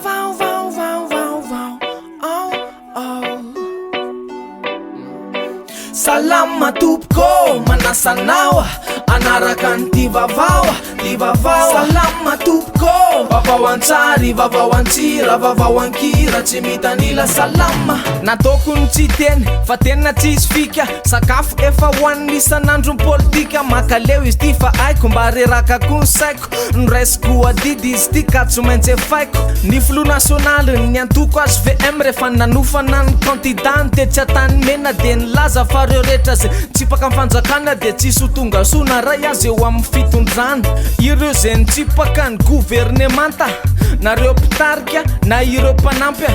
Vaovao vaovao vaovao ao ao. Salama tompoko manasa anao anaraka an'ity vaovao ty vaovao. Salama tompoko vaovao an-tsary vaovao an-tsira vaovao an-kira tsy mitanila salama. Nataoko ny tsy teny fa tena tsisy fika sakafo efa hohanina isan'andro ny politika mankaleo izy ty fa haiko mba reraka koa ny saiko. Noraisiko adidy izy ity ka tsy maintsy efaiko. Ny filoha nasionalin'ny antoko hvm rehefa nanofana ny kandidany tetsy Antanimena dia nilaza fa ireo rehetra izay nitsipaka ny fanjakana dia tsisy ho tonga soa na iray aza eo amin'ny fitondrana. Ireo izay nitsipaka ny governemanta na ireo mpitarika na ireo mpanampy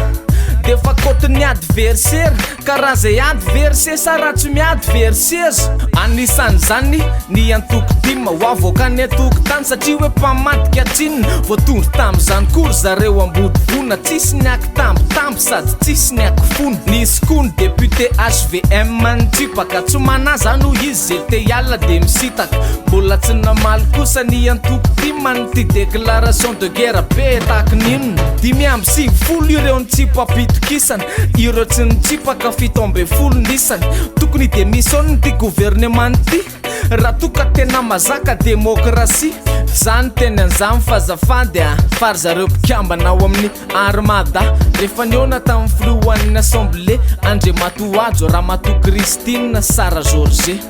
dia efa kaotin'ny adversera. Ka raha zay ady very sa raha tsy miady very seza? Anisan'izany ny antoko tim ho avoakan'ny antoko tany satria hoe mpamadika tsinona. Voatondro tamin'izany koa ry zareo Ambodivona, tsisy ny akitambitamby sady tsisy ny akifona. Nisy koa ny député hvm nitsipaka, tsy manahy zany hoy izy, ze te hiala de misitaka. Mbola tsy namaly kosa ny antoko tim an'ity déclaration de guerre be tahaky ny inona. 95 ireo nitsipa-pitokisana. Ireo tsy nitsipaka 17 ny isany. Tokony hi-demissionne ity gouvernement ity raha toa ka tena mazaka demokrasia. Zany teny an'izany fa azafady a! Fa ry zareo mpikambana ao amin'ny Armada rehefa nihaona tamin'ny filohan'ny assemblée Andriamatoa Hajo Ramatoa Christine Sara Georget.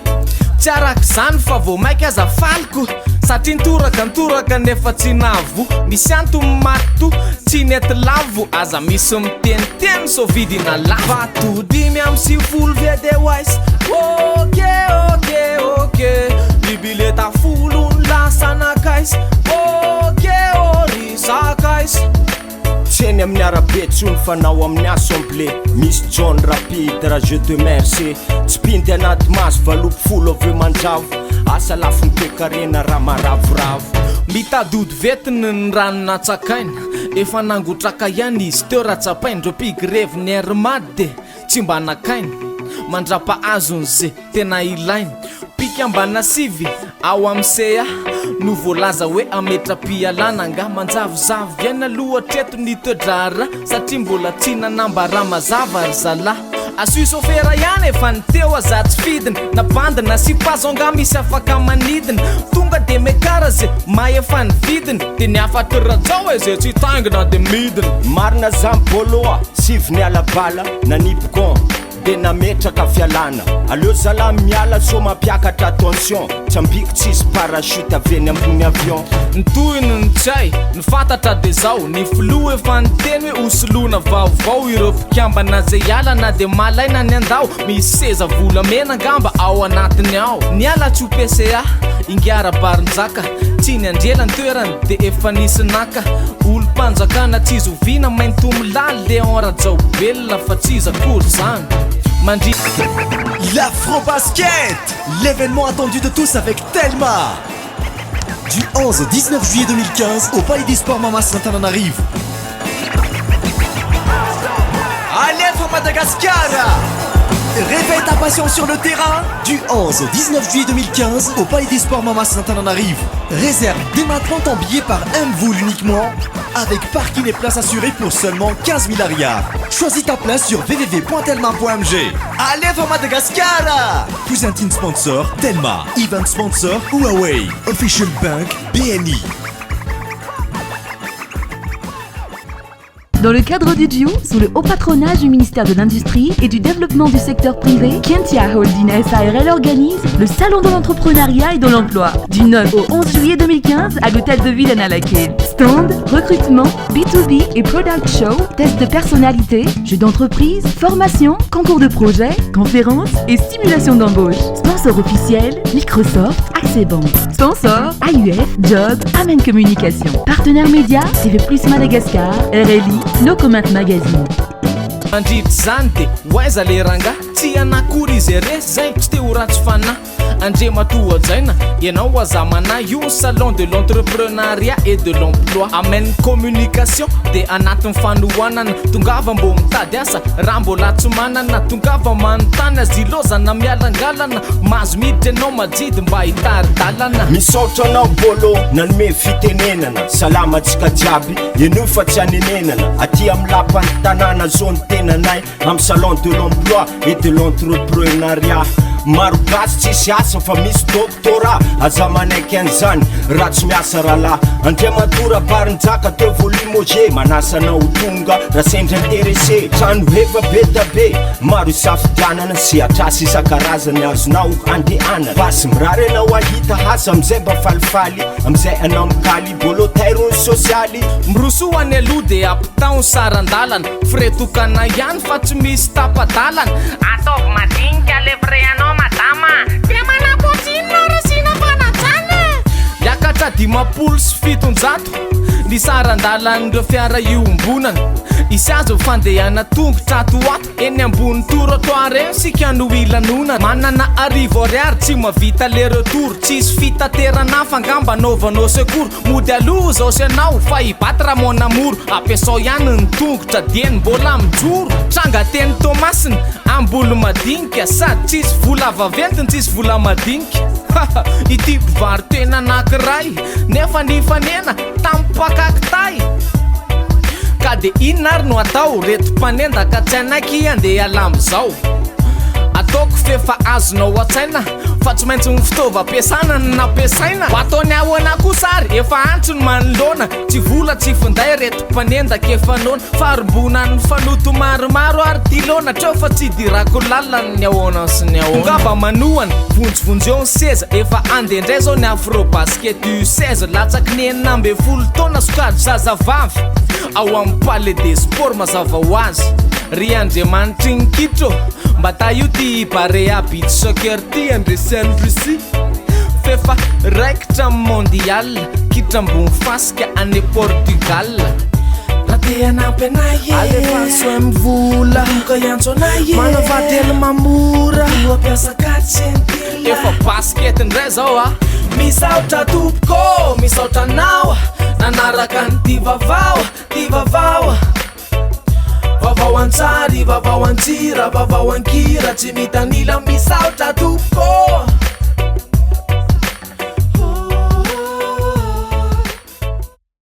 Tsy araka izany fa vao maika aza faliko satria nitoraka nitoraka nefa tsy nahavoa. Misy antony matoa tsy nety lavo aza misy miteniteny sao vidina lafo. Vato 95 ve de ho aiza? Ok ok ok Ny bileta folo no lasa nankaiza? Ok ô ry sakaiza. Tsy eny amin'ny arabe tsony fa nao amin'ny assemblée. Misy John rapide raha je te merci. Tsy pindy anaty maso valopy folo avy eo manjavo. Asa lafiny toekarena raha maravoravo. Mitady ody vetiny ny rano natsakaina. Efa nangotraka ihany izy teo raha tsapaina. Ireo mpigrevy ny Air Mad dia tsy mba nakaina. Mandrapahazony ze tena ilaina. Mpikambana sivy ao amin'ny CA no voalaza hoe hametra-pialana. Angaha manjavozavo ihany aloha hatreto ny toe-draharaha satria mbola tsy nanambara mazava ry zalahy. Asio sôfera ihany e fa ny teo aza tsy fidiny na bandy na sipa zao nga misy afaka manidina. Tonga de mekara ze mahefa ny vidiny de ny hafatry rajao e ze tsy taingina de midina. Marina zany bôlô a, sivy niala bala, nanipy con. De nametraka fialana. Aleo zalahy miala sao mampiakatra tension. Tsy ambiko tsisy parachute avy eny ambony avion. Ny tohiny no tsy hay, ny fantatra de zao, ny filoha efa niteny hoe hosoloina vaovao ireo mpikambana zay hiala na de malaina ny handao, misy seza volamena angamba ao anatiny ao. Niala tsy ho PCA, ingahy Rabarinjaka, tsy niandry ela ny toerany de efa nisy naka, olom-panjakana tsy zoviana maintomilaly Léon Rajaobelina. Fa tsy iza akory zany mandri. L'Afrobasket, l'événement attendu de tous avec Telma. Du 11 au 19 juillet 2015 au Palais des Sports Mahamasina Antananarivo. Alefa Madagascar! Réveille ta passion sur le terrain du 11 au 19 juillet 2015 au Palais des Sports Mahamasina Antananarivo. Réserve dès maintenant ton billet par MVola uniquement avec parking et place assurée pour seulement 15 000 ariary. Choisis ta place sur www.telma.mg. Alefa Madagascar! Presenting sponsor Telma, event sponsor Huawei, Official Bank BNI. Dans le cadre du DIU, sous le haut patronage du ministère de l'Industrie et du Développement du secteur privé, Kentia Holding SARL organise le Salon de l'entrepreneuriat et de l'emploi du 9 au 11 juillet 2015 à l'hôtel de ville Analakely. Stand, recrutement, B2B et product show, test de personnalité, jeux d'entreprise, formation, concours de projet, conférences et simulation d'embauche. Sponsor officiel, Microsoft, Accès Bank. Sponsor, AUF, Job, Amen Communication. Partenaire média, TV Plus Madagascar, RLI, No Comment Magazine. Mandritra izany dia ho aiza le rangahy? Tsy hanakory izy resy zay, tsy te ho ratsy fanahy. Andriamatoa Hajaina, ianao aza manahy io ny salon de l'entrepreneuriat et de l'emploi. Amen communication dia anatin'ny fanohanana. Tongava mbô mitady asa raha mbola tsy manana. Tongava manontany azy ilaozana mialangalana. Mahazo miditra ianao majidy mba hitari-dalana. Misaotra anao Bolo nanome fitenenana. Salama antsika jiaby, henoy fa tsy anenenana. Aty amin'ny lapan'ny tanàna zao ny tenanay. Am salon de l'emploi et de l'entrepreneuriat Maro gasy tsisy asa fa misy doctorat Aza manaiky an'izany raha tsy miasa rahalahy Andriamatoa Rabarinjaka teo vao limogé Manasa anao ho tonga raha sendra intéressé Trano hefa be da be maro isafidianana Sehatr'asa isan-karazany azonao andehanana Basy mirary anao hahita asa amizay mba falifaly Amizay anao mikaly Bolo tairo ny sosialy. Mirosoa any aloha dia ampitao ny saran-dalana. Frais tokana ihany fa tsy misy tapa-dalana. Ataovy madinika le frais anao madama a! Dia manampo tsinona ary asiana fanajana e! Miakatra 750 ny saran-dalan'ireo fiara iombonana. Hisy azo fandehana tongotra ato ho ato. Eny ambony trottoir eny sika no hilanonana. Manana arivo ariary tsy mahavita le retour. Tsisy fitaterana hafa angamba anaovanao secours. Mody aloha zao sy anao fa i battre mon amour. Ampiasao ihany ny tongotra dieny mbola mijoro. Tranga teny Toamasina, Ambolomadinika. Sady tsisy vola vaventy no tsisy vola madinika. Haha, ity mpivaro-tena anankiray nefa nifanena tamin'ny mpaka kitay. Ka dia inona ary no atao? Reto mpanendaka tsy hanaiky handeha lambo zao. Ataoko f'efa azonao an-tsaina fa tsy maintsy ny fitaovam-piasana no nampiasaina. Ho ataony ahoana kosa ary? Efa antso ny manoloana. Tsy vola tsy finday reto mpanendaka efa noana. Farimbonan'ny fanoto maromaro ary ty laona. Hatreo fa tsy idirako lalina ny ahoana sy ny ahoana. Tongava manohana, vonjivonjeo ny seza. Efa andeha indray zao ny afrobasket U16. Latsaky ny 16 taona sokajy zazavavy. Ao amin'ny palais des sports mazava ho azy. Ry Andriamanitry ny kitro, mba tahio ty Barea beach soccer ty handresy an'i Russie. F'efa raikitra ny mondial, kitra ambony fasika any Portugal. Raha te hanampy anay e, alefaso MVola, tonga hiantso anay e, manao mamora, toa mpiasa 4 Efa basket indray zao a. Misaotra tompoko, misaotra anao nanaraka an'ity vaovao, ty vaovao. Vaovao an-tsary, vaovao an-tsira, vaovao an-kira, tsy mitanila, misaotra tompoko.